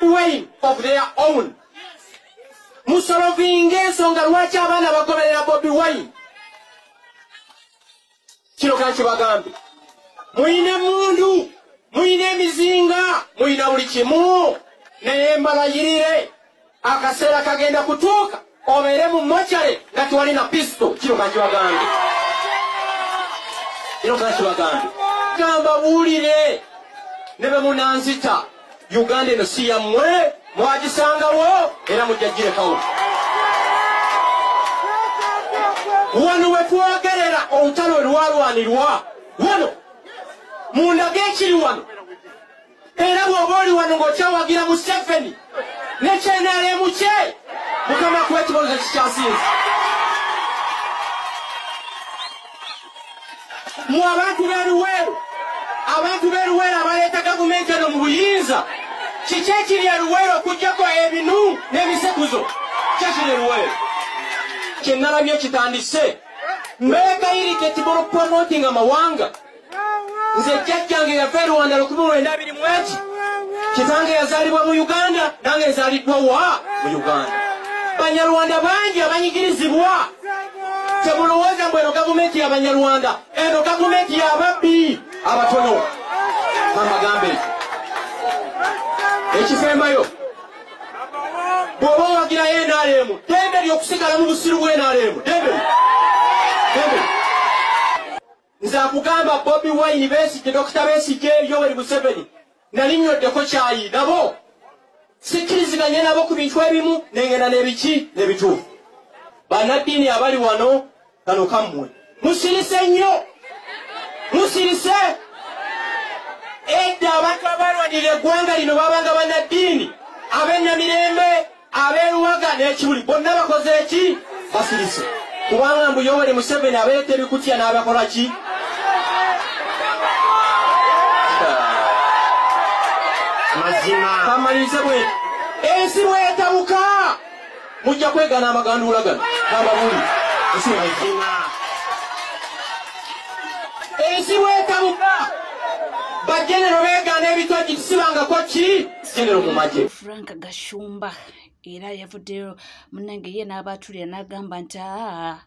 Bobi Wine of their own. Musolovinge ensonga lwaki abaana bagoberera Bobi Wine. Kino kankibagambe, muyina emundu, muyina emizinga, muyina buli kimu, naye mbalayirire akaseera kagenda kutuuka obeere mu mochare nga tewali na pisto. Kino kankibagambe, kino kankibagambe, gamba buulire ne bwe munanzita, Uganda eno si yammwe, mwagisangawo era mujja girekawo. Wano we twogerera olutalo lwalwanirwa wano mundaga ekiri wano, era bw'oba oli wano ng'okyawagira Museveni ne KNRM kye, Mukama akuwa ekibonerezo kikyasinze. Mu abantu b'e Luweero, abantu b'e Luweero abaleeta gavumenti eno mu buyinza, kiki ekiri e Luweero okuggyako ebinu n'ebisekuzo? Ki ekiri e Luweero? Kye nalabye kitandise, mbeegayiridde tibolo promoting amawanga. Nze jjajjange yava e Rwanda 1921, kitange yazaalibwa mu Uganda, nange nzaaliddwa wa mu Uganda. Banyarwanda bangi abanyigirizibwa. Temulowooza mbu eno gavumenti y'Abanyarwanda, eno gavumenti y'ababbi abatono. Kambagambe ekyo ekisembayo, bw'oba owagira NRM, ddembe ly'okusigala mu busiru bwa NRM, ddembe, ddembe. Nze akugamba Bobi Wine, Besigye, Dokita Besigye, Yoweri Museveni, nali nnyoddeko kyayi nabo, sikkiriziganye nabo ku bintu ebimu, nengenda n'ebiki n'ebituufu. Bannaddiini abali wano, kano kammwe, musirise nnyo, musirise. Edda abantu abalwanirira eggwanga lino babanga bannaddiini ab'ennamirembe, ab'eruwaga n'ekibuli, bonna bakoze eki? Basirise, kubanga mbu Yoweri Museveni abaleeta ebikutya n'abakola ki? Mazima. Kamalirize bwe ensi bwetabuka, mujja kwegana amaganduula gano. Kambabuli, Mazima. ensi bwetabuka, bagenero beegaana ebitogi, tisibangako ki genero mu magye. Frank Gashumba era yavuddeyo munnange ye n'abaatulira n'agamba nti aa,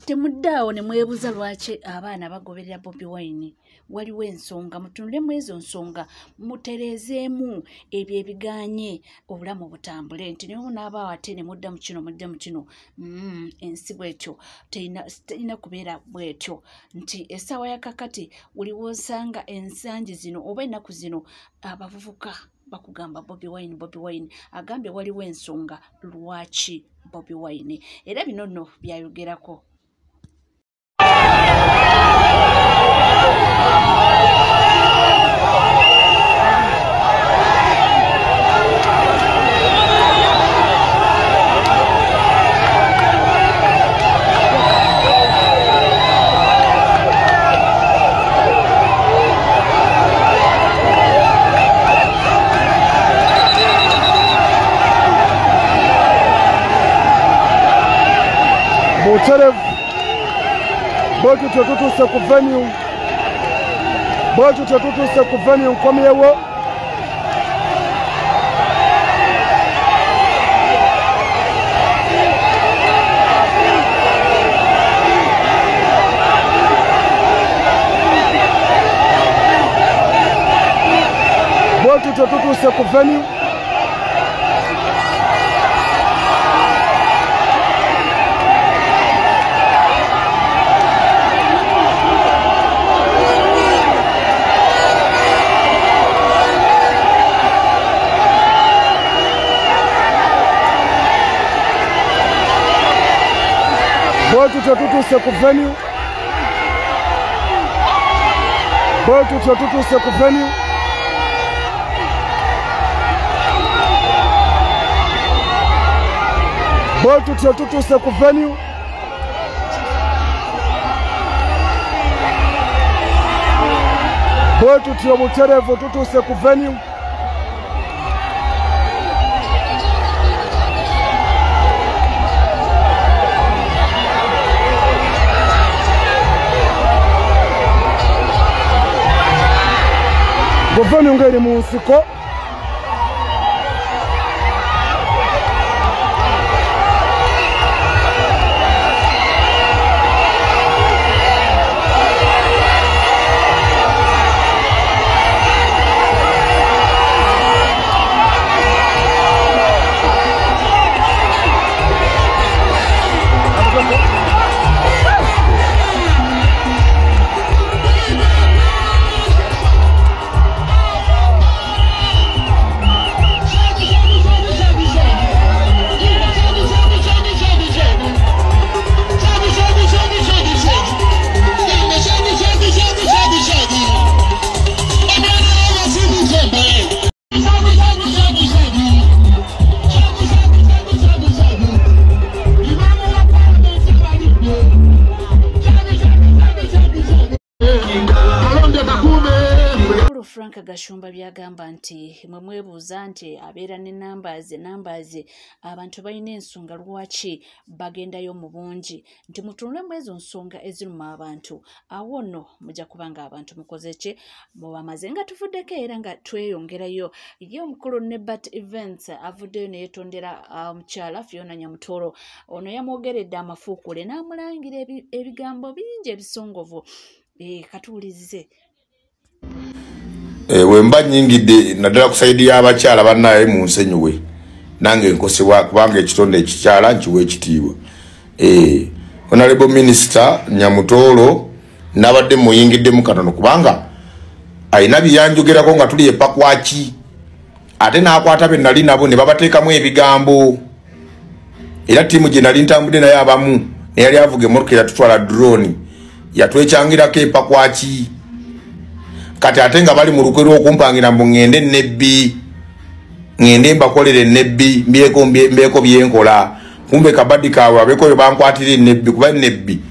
temuddaawo ne mwebuuza lwaki abaana bagoberera Bobi Wine. Waliwo ensonga, mutunulemu ezo nsonga, mutereezeemu ebyo ebiganye obulamu butambule, nti naye munaabaawo ate ne mudda mu kino, mudde mu kino. Ensi bwetyo terina kubeera bwetyo, nti essaawa ya kakati buli w'osanga ensangi zino oba ennaku zino abavubuka bakugamba Bobi Wine, Bobi Wine. Agambye waliwo ensonga lwaki Bobi Wine, era bino nno byayogerako. Buterevu bwetutyo tutuuse ku venue, bwetutyo tutuuse ku venue. Nkomyewo. Bwetutyo tutuuse ku venue. Bwetutyo tutuuse ku venue. Bwetutyo tutuuse ku venue. Bwetutyo tutuuse ku venue. Bwetutyo butereevu tutuuse ku venue. Venue ng'eri mu nsiko. Gashumba byagamba nti mwe mwebuuza nti abeera ne numbers abantu balina ensonga lwaki bagendayo mu bungi, nti mutunulemu ezo nsonga eziruma abantu. Awo nno mujja kubanga abantu mukoze ki mubamaze. Nga tuvuddeko era nga tweyongerayo, ye omukulu Nebat Events avuddeyo ne yeetondera omukyala Fiona Nyamutoro. Ono yamwogeredde amafuukule n'amulangira ebigambo bingi ebisongovu. Katuwulirize. Wemba nnyingidde naddala ku sayidi y'abakyala bannaye mu nsenyiwe, nange nkosebwa kubanga ekitonde ekikyala nkiwa ekitiibwa. Honorable Minister Nyamutoro nabadde muyingiddemu katono kubanga alina byanjogerako nga tuli epakwaki, ate n'akwata be nali nabo ne babateekamu ebigambo. Era ttiimu gye nali ntambudde naye abamu neyali avuga emmotoka yatutwala drone yatwekyangirako epakwaki. Kati ate nga bali mu lukwe lw'okumpangira mbu ŋŋende Nebbi, ŋŋende mbakolere Nebbi, mbeeko byenkola. Kumbe kabaddi kaabwe abeeko bye bankwatira Nebbi, kuba Nebbi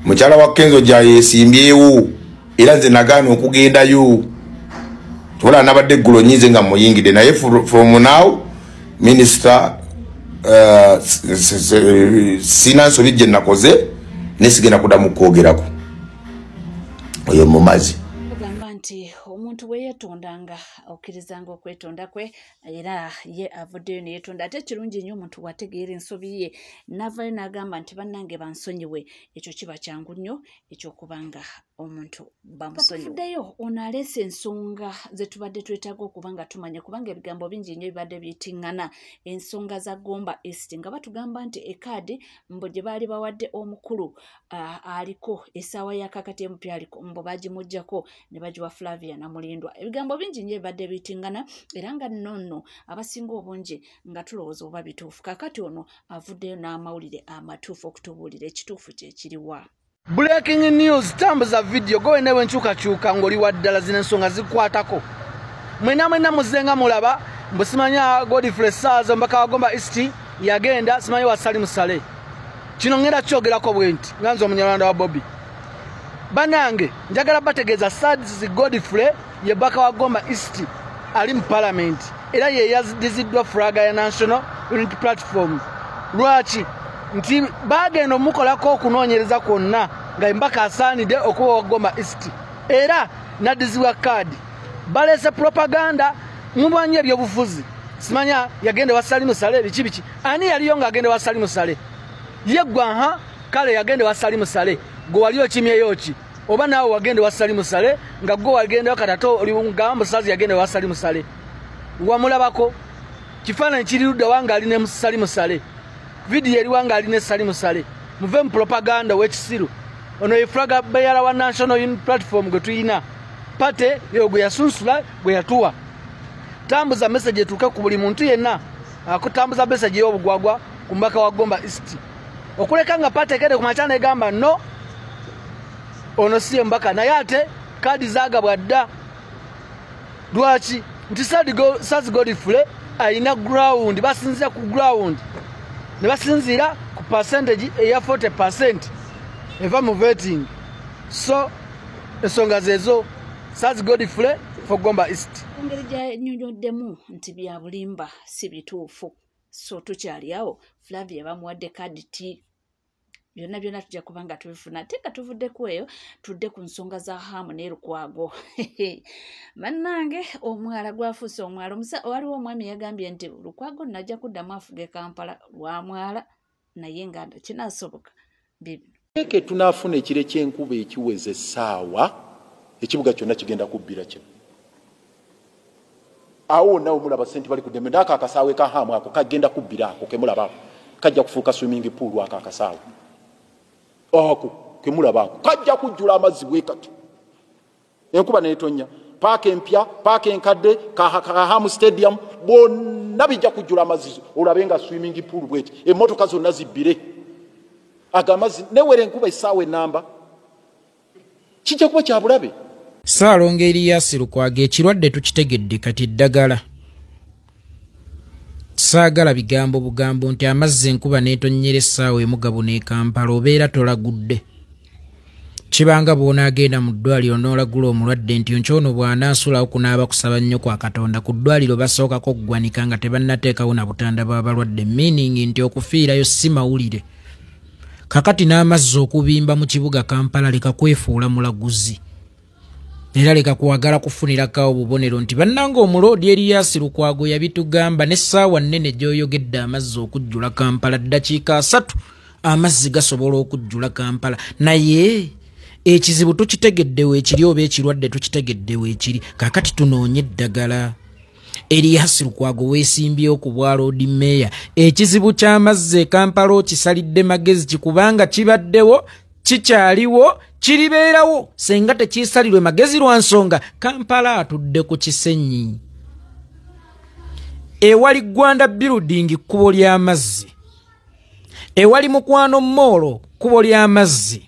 mukyala wa Kenzo gyayeesimbyewo era nze nagaana okugendayo. Tubala nabadde eggulo nyize nga muyingidde, naye from now Minister sina nsobi gye nakoze nesigenda kuddamu kwogerako oyo mumazi. Nti omuntu bwe yeetondanga okkirizanga okwetonda kwe, era ye avuddeyo ne yeetonda. Ate kirungi nnyo omuntu bw'ategeera ensobi ye n'avaayo n'agamba nti bannange bansonyiwe, ekyo kiba kyangu nnyo ekyokubanga omuntu bamusonyiwe. Tuvuddeyo, ono aleese ensonga ze tubadde twetaaga okuba nga tumanya, kubanga ebigambo bingi nnyo bibadde biyitiŋŋana. Ensonga za Gomba East nga batugamba nti ekaadi mbu gye baali bawadde omukulu aliko essaawa ya kakati MP aliko mbu bagimuggyako ne bagiwa Flavia Namulindwa. Ebigambo bingi nnyo bibadde biyitiŋŋana era nga nno abasinga obungi nga tulowooza oba bituufu. Kakati ono avuddeyo n'amawulire amatuufu okutubuulira ekituufu kye kiriwa. Breaking news, tambuza video gowe newe nkyukakyuka ng'oli wa ddala, zino ensonga zikukwatako. Mwena mwena muzenga mulaba mbu simanya Godfrey Saazi omubaka wa Gomba East yagenda simanyi wa Salim Saleh. Kino ngenda kyogerako bwe nti nga nze Omunyarwanda wa Bobi. Bannange njagala bategeeza Saazi Godfrey ye mbaka wa Gomba East ali mu parliament era ye yazdiziddwa flag ya National Unity Platform. Lwaki? Nti bagenda omukolako okunoonyereza kwonna nga embaka asaanidde okuba wa Gomba East era n'addizibwa kaadi. Baleese propaganda mubanye ebyobufuzi, simanya yagenda wa Salim Saleh biki biki. Ani yaliyo ng'agenda wa Salim Saleh? Ye gwa kale yagenda wa Salim Saleh, gwe wali okimyeyo ki? Oba naawe wagenda wa Salim Saleh nga gwe wagenda kati ate oli ngamba Saazi yagenda wa Salim Saleh, wamulabako kifaananyi kiri ludda wa ng'ali ne Salim Saleh, vidiyo eri wanga ali ne Salim Saleh. Muve mu propaganda w'ekisiru. Ono ye flag bearer wa National Unity Platform gwe tuyina, party eyo gwe yasunsula gwe yatuwa. Tambuza message etuuke ku buli muntu yenna akutambuza message y'obugwagwa ku mbaka wa Gomba East, okuleka nga party ekede ku makya negamba no ono si ye mbaka, naye ate kaadi zaagabwa dda. Lwaki? Nti Saazi Godfrey ayina ground, basinziira ku ground ne basinziira ku percentage eya 40% eva mu vetting. So ensonga zezo. Saazi Godfrey for Gomba East. Engeri gy'annyonnyoddemu nti bya bulimba si bituufu, so tukyali awo. Flavia bamuwadde kaadi ti byonna byonna tujja kuba nga tubifuna. Ate nga tuvuddeko eyo tudde ku nsonga za Hamu ne Lukwago. Bannange omwala gwafuuse omwala. Waliwo omwami yagambye nti Lukwago najja kuddamu afuge Kampala lwa mwala, naye nga kinaasoboka bibino. Eke tunaafuna ekire ky'enkuba ekiweza essaawa, ekibuga kyonna kigenda kubbira kino. Awo wonna wemulaba sente bali ku ddembe, naako akasaawe ka Hamu ako kagenda kubbira, ako kemulaba ako kajja kufuuka swimming pool. Ako akasaawe ako kemulaba ako kajja kujjula amazzi bwe kati enkuba neetonnya. Paaka empya, paaka enkadde, Kahamu Stadium bonna bijja kujjula amazzi, olabe nga swimming pool bweti, emmotoka zonna zibbire ago amazzi newera enkuba essaawa enamba kijja kuba kya bulabe. Ssaalongo Erias Lukwago, ekirwadde tukitegedde, kati ddagala. Saagala bigambo bugambo nti amazzi enkuba n'etonnyera essaawa emu gabuna e Kampala, obeera tolagudde. Kibanga bw'onaagenda mu ddwaliro n'olagula omulwadde nti nkyono bw'anaasulawo kunaaba kusaba nnyo kwa Katonda, ku ddwaliro basookako ggwanika nga tebannateekawo na butanda bw'abalwadde, meaning nti okufiirayo si mawulire. Kakati n'amazzi okubimba mu kibuga Kampala, leka kwefuula mulaguzi era leka kwagala kufunirako obubonero nti bannange omuloodi Erias Lukwago yabitugamba n'essaawa nnene gy'oyogedde amazzi okujjula Kampala, ddakiika 3 amazzi gasobola okujjula Kampala. Naye ekizibu tukitegedde weekiri, oba ekirwadde tukitegedde weekiri, kaakati tunoonye eddagala. Erias Lukwago weesimbyewo ku bwa Lord Mayor. Ekizibu ky'amazzi e Kampala okisalidde magezi ki? Kubanga kibaddewo, kikyaliwo, kiribeerawo senga tekisalirwe magezi lwa nsonga Kampala atudde ku kisenyi. Ewali Gwanda Building kkubo ly'amazzi, ewali Mukwano Mall kkubo ly'amazzi,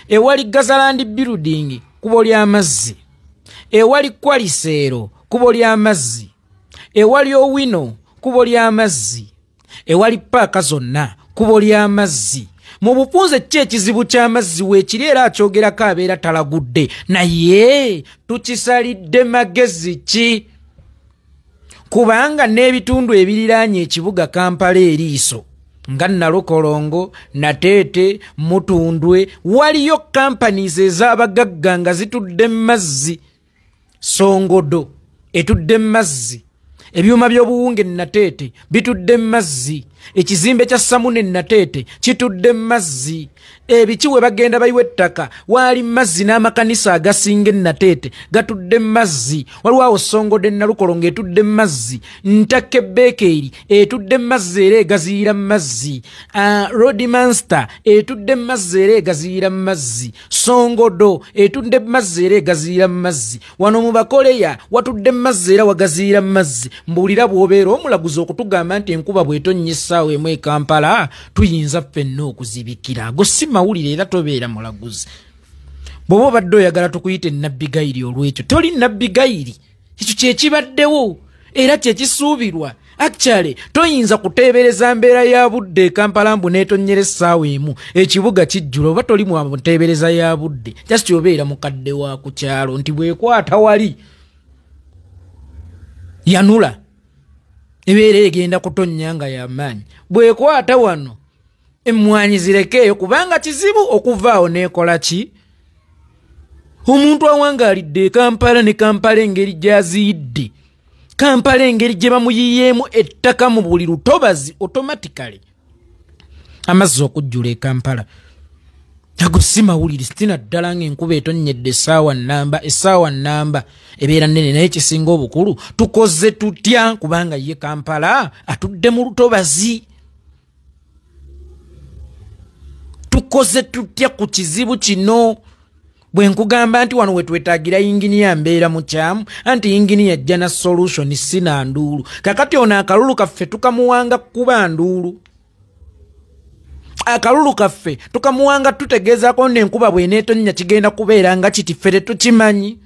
ewali Gazaland Building kkubo ly'amazzi, ewali Kwaliseero kkubo ly'amazzi, ewali Owino kkubo ly'amazzi, ewali paaka zonna kkubo ly'amazzi. Mu bufunze ki ekizibu ky'amazzi weekiri era akyogerako abeera talagudde, naye tukisalidde magezi ki? Kubanga n'ebitundu ebiriraanye ekibuga Kampala eriiso nga Nalukolongo, Nateete, Mutundwe, waliyo companies ez'abagagga nga zitudde mu mazzi. Songodo etudde mu mazzi, ebyuma by'obuwunga e Nateete bitudde mu mazzi, ekizimbe kya Samune Nateete kitudde mu mazzi, ebiki we bagenda bayiwa ettaka waali mazzi, n'amakanisa agasinga e Nateete gatudde mu mazzi. Waliwo awo Songodo e Nalukolongo etudde mu mazzi, Ntake Bakery etudde mu mazzi era egaziyira mu mazzi, Rodmanster etudde mu mazzi era egaziyira mu mazzi, Songodo etudde mu mazzi era egaziyira mu mazzi, wano mu Bakoleya watudde mu mazzi era wagaziyira mu mazzi. Mbuulira bw'obeera omulaguzi okutugamba nti enkuba bw'etonnya essaawa emu e Kampala tuyinza ffenna okuzibikira, ago si mawulire era tobeera mulaguzi. Bw'oba obadde oyagala tukuyite Nabbigayiri olw'ekyo, toli Nabbigayiri, ekyo kye kibaddewo era kye kisuubirwa. Actually toyinza kuteebereza mbeera ya budde e Kampala mbu n'etonnyera essaawa emu ekibuga kijjula, oba toli mu nteebereza ya budde, just obeera mukadde wa ku kyalo nti bw'ekwata wali yanula ebeera egenda kutonnya nga y'amaanyi, bw'ekwata wano emmwanyi zirekeeyo kubanga kizibu okuvaawo n'ekola ki. Omuntu awangaalidde e Kampala ne Kampala engeri gy'aziyidde, Kampala engeri gye bamuyiyeemu ettaka mu buli lutobazi, automatically amazzi okujjula e Kampala. Ago si mawulire, sitina ddala ng'enkuba etonnyedde essaawa nnamba, essaawa nnamba ebeera nnene, naye ekisinga obukulu tukoze tutya kubanga ye Kampala atudde mu lutobazi. Tukoze tutya ku kizibu kino? Bwe nkugamba nti wano we twetaagira yinginiya mbeera mukyamu, anti yinginiya ajja na solution si na nduulu. Kakati ono akalulu kaffe tukamuwanga kuba nduulu, akalulu kaffe tukamuwanga tutegeezaako n'enkuba bw'eneetonnya kigenda kubeera nga kiti, ffe tetukimanyi.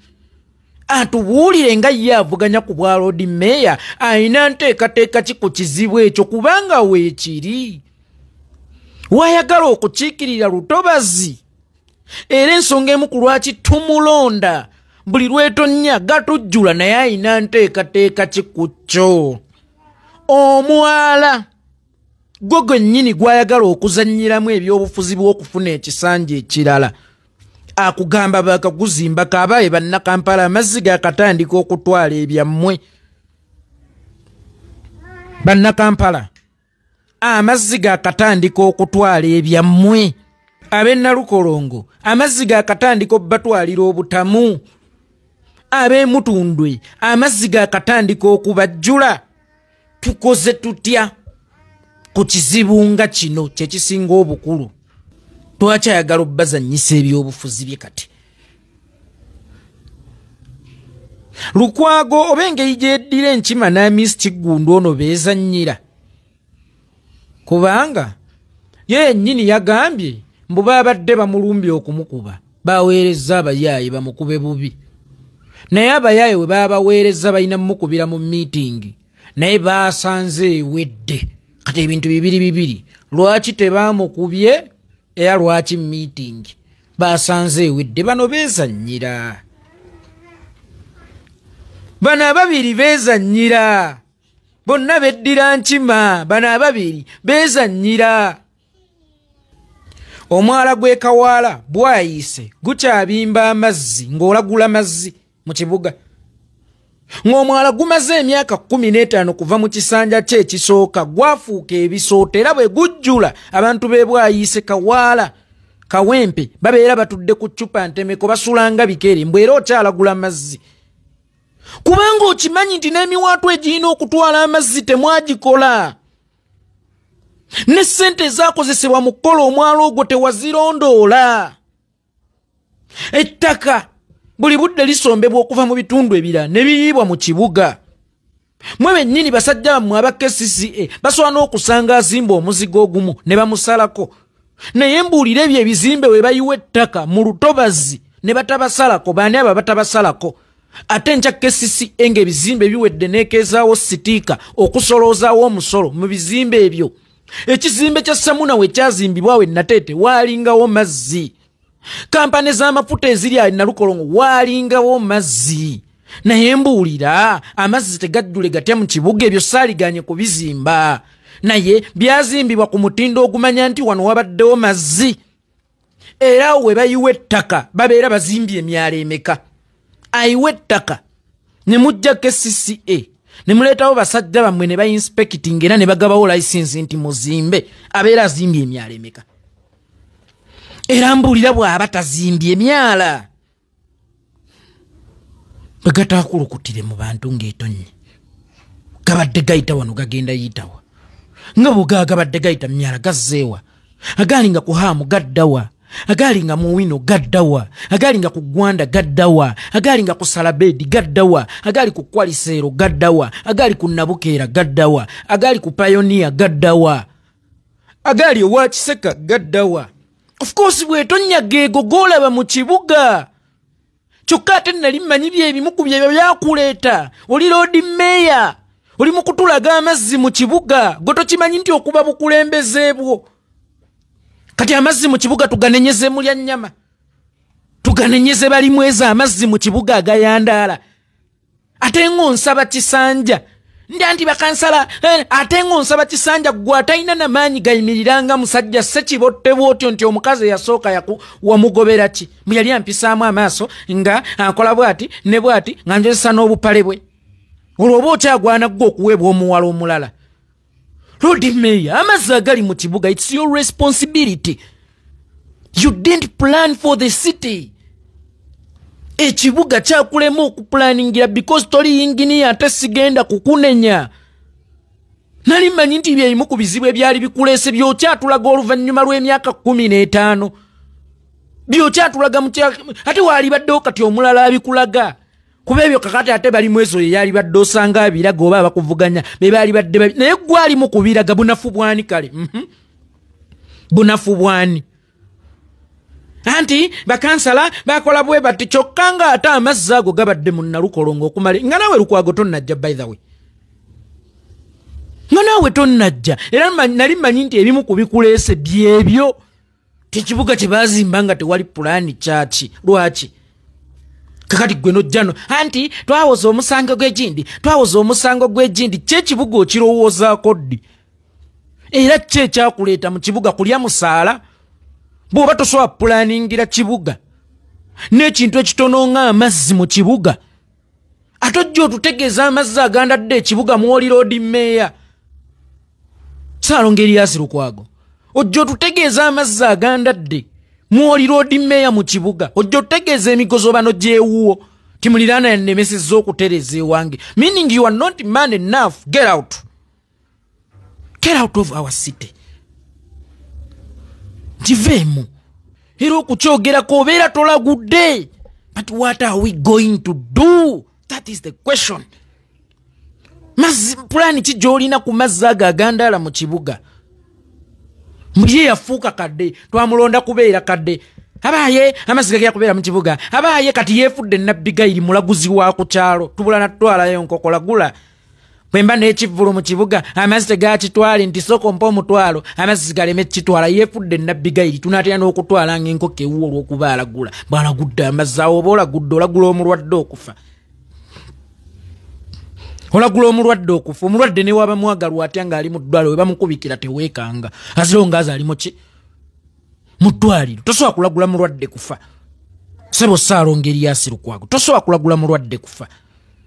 Atubuulire nga ye avuganya ku bwa Lord Mayor ayina nteekateeka ki ku kizibu ekyo, kubanga weekiri wayagala okukiikirira lutobazi. Era ensonga emu ku lwaki tumulonda buli lwetonnya gatujjula, naye ayina nteekateeka ki ku kyo? Omwala gwo gwennyini gw'ayagala okuzannyiramu ebyobufuzi bw'okufuna ekisanja ekirala, akugamba bakaguzimba kaabaye bannakampala amazzi gaakatandika okutwala ebyammwe. Bannakampala amazzi gaakatandika okutwala ebyammwe. Ab'e Nalukolongo amazzi gaakatandika obbatwalira obutamu. Ab'e Mutundwe amazzi gaakatandika okubajjula. Tukoze tutya ku kizibu nga kino kye kisinga obukulu? Twakyayagala obbazannyisa ebyobufuzi bye kati. Lukwago oba engeri gy'eddira enkima n'Amisi Kiggundu ono beezannyira, kubanga ye yennyini yagambye mbu baabadde bamulumbye okumukuba, baweerezza abayaaye bamukube bubi, naye abayaaye we baabaweerezza balina mukubira mu miitingi, naye baasanze ewedde. Kati ebintu bibiri bibiri, lwaki tebaamukubye era lwaki miitingi? Basanze ewedde. Bano beezannyira, bano ababiri beezannyira, bonna beddira nkima. Bano ababiri beezannyira. Omwala gw'e Kawaala bwayiise gukyabimba amazzi ng'olagula mazzi mu kibuga, ng'omwala gumaze emyaka 15 kuva mu kisanja kye ekisooka, gwafuuka ebisoota era bwe gujjula abantu b'e Bwayiise, Kawaala, Kawempe babeera batudde ku ccupa ntemeko, basulanga bikere, mbwe era okyalagula mazzi, kubanga okimanyi nti n'emiwaatwa egirina okutwala amazzi temwagikola, ne ssente ezaakozesebwa mu kukola omwala ogwo tewazirondoola. Ettaka buli budde lisombebwa okuva mu bitundu ebirala ne biyiibwa mu kibuga. Mwe bennyini basajja bammwe aba KCCA basobola n'okusanga azimba omuzigo ogumu ne bamusalako, naye mbuulira ebyo ebizimbe we bayiwa ettaka mu lutobazi ne batabasalako, baani abo abatabasalako? Ate nkya KCCA ng'ebizimbe biwedde n'ekeezaawo sitiika okusolozaawo omusolo mu bizimbe ebyo. Ekizimbe kya Samuna we kyazimbibwa we Nateete waalingawo mazzi. Kampani z'amafuta eziri ali Nalukolongo waalingawo mazzi. Naye mbuulira amazzi tegajjule gatya mu kibuga? Ebyo saaliganye kubizimba, naye byazimbibwa ku mutindo ogumanya nti wano wabaddewo mazzi. Era we bayiwa ettaka babeera bazimbye emyalo emeka? Ayiwa ettaka ne mujja KCCA ne muleetawo basajja bammwe ne bainspecting era ne bagabawo license nti muzimbe, abeera azimbye emyalo emeka? Era mbuulira bw'aba tazimbye emyala, bwe gataakulukutire mu bantu ng'etonnye, gabadde gayita wano gagenda yitawa, nga bwe gabadde gayita mu myala gazzeewa, agaali nga ku Haamu gaddawa, agaali nga mu Wino gaddawa, agaali nga ku Gwanda gaddawa, agaali nga ku Salabedi gaddawa, agaali ku Kwaliseero gaddawa, agaali ku Nabukeera gaddawa, agaali ku Pioneer gaddawa, agaali ewa Kiseka gaddawa. Of course bw'etonnya geego g'olaba mu kibuga. Kyokka ate nali mmanyi byebimu ku byebyo byakuleeta. Oli Lord Mayor, oli mu kutulaga amazzi mu kibuga, gwe tokimanyi nti okuba bukulembeze bwo. Kati amazzi mu kibuga tuganenyeze mulya nnyama, tuganenyeze balimweza amazzi mu kibuga agayandaala. Ate ng'onsaba kisanja ndi anti bakansala, ate ng'onsaba kisanja gwe atalina namaanyi gayimiriranga musajja Ssekibotte bw'otyo nti omukazi eyasooka wamugobera ki? Mbu yali ampisaamu amaaso nga akola bw'ati ne bw'ati nga njozesa n'obupale bwe. Olwo oba okyagwana ggwe okuweebwa omuwala omulala. Lord Mayor, amazzi agali mu kibuga, it's your responsibility. You didn't plan for the city. Ekibuga kyakulema okupulaningira because toli yinginiya, ate sigenda kukunenya. Nali mmanyi nti byebimu ku bizibu ebyali bikuleese by'okyatulaga oluvannyuma lw'emyaka 15. By'okyatulaga ate waalibaddewo kati omulala abikulaga. Kuba ebyo kakati ate bali mwezo ye yalibadde osanga abiraga oba abakuvuganya be baalibadde babi, naye gwe ali mu kubiraga bunafu bwani kale? Bunafu bwani? Anti bakansala bakola bwe bati, kyokka nga ate amazzi ago gabadde mu Nalukolongo okumala nga naawe Lukwago tonnajja. By the way, nga naawe tonnajja, era nali mmanyi nti ebimu ku bikuleese byebyo. Tekibuga kye baazimba nga tewali pulaani kyaki? Lwaki kakati gwe nojjano anti twawoza omusango gw'egindi, twawoza omusango gw'egindi? Ki ekibuga okirowoozaako ddi? Era ki ekyakuleeta mu kibuga? Kulya musaala? Bw'oba tosobola pulaningira kibuga n'ekintu ekitono ng'amazzi mu kibuga, ate ojja otutegeeza amazzi agandadde ekibuga mwoli Lord Mayor Ssaalongo Erias Lukwago. Ojja otutegeeza amazzi agandadde mwoli Lord Mayor mu kibuga. Ojja otutegeeza emigozobano gyewuwo timuliraana yannemesezza okutereeza ewange, meaning you are not man enough. Get out, get out of our city. Nkiveemu era okukyogerako obeera tolagudde. But what are we going to do? That is the question. Mazzi, pulaani ki gy'olina ku mazzi ago agandaala mu kibuga? Muye yafuuka kadde, twamulonda kubeera kadde. Abaaye amazzi gagenda kubeera mu kibuga. Abaaye kati yeefudde Nabbigayiri, mulaguzi wa ku kyalo. Tubula natutwalayo nkokola gula. Bwe mba n'ekivvulu mu kibuga amazzi tegakitwale, nti sooka ompa omutwalo amazzi galeme kitwala. Yeefudde Nabbigayiri, tunaatera n'okutwala ng'enkoko ewuwo olw'okuba alagula. Bw'alagudde amazzi awo oba olagudde, olagula omulwadde okufa, olagula omulwadde okufa. Omulwadde ne waba mwagalwa atya ng'ali mu ddwaliro, we bamukubikira teweekanga, aziro ngaazi ali muki mu ddwaliro. Tosobola kulagula mulwadde kufa, sebo Ssaalongo Erias Lukwago, tosobola kulagula mulwadde kufa.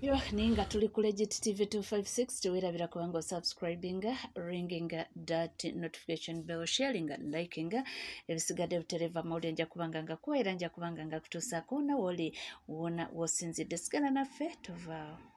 Yo, naye nga tuli ku Legit TV 256, teweerabira kubanga osubscribinga, ringinga that notification bell, sharinga, likinga. Ebisigadde butereva mawulire nja kubanga nga kuwa era nja kubanga nga kutuusaako nawe oli wona wosinzidde. Sigala naffe, tovaawo.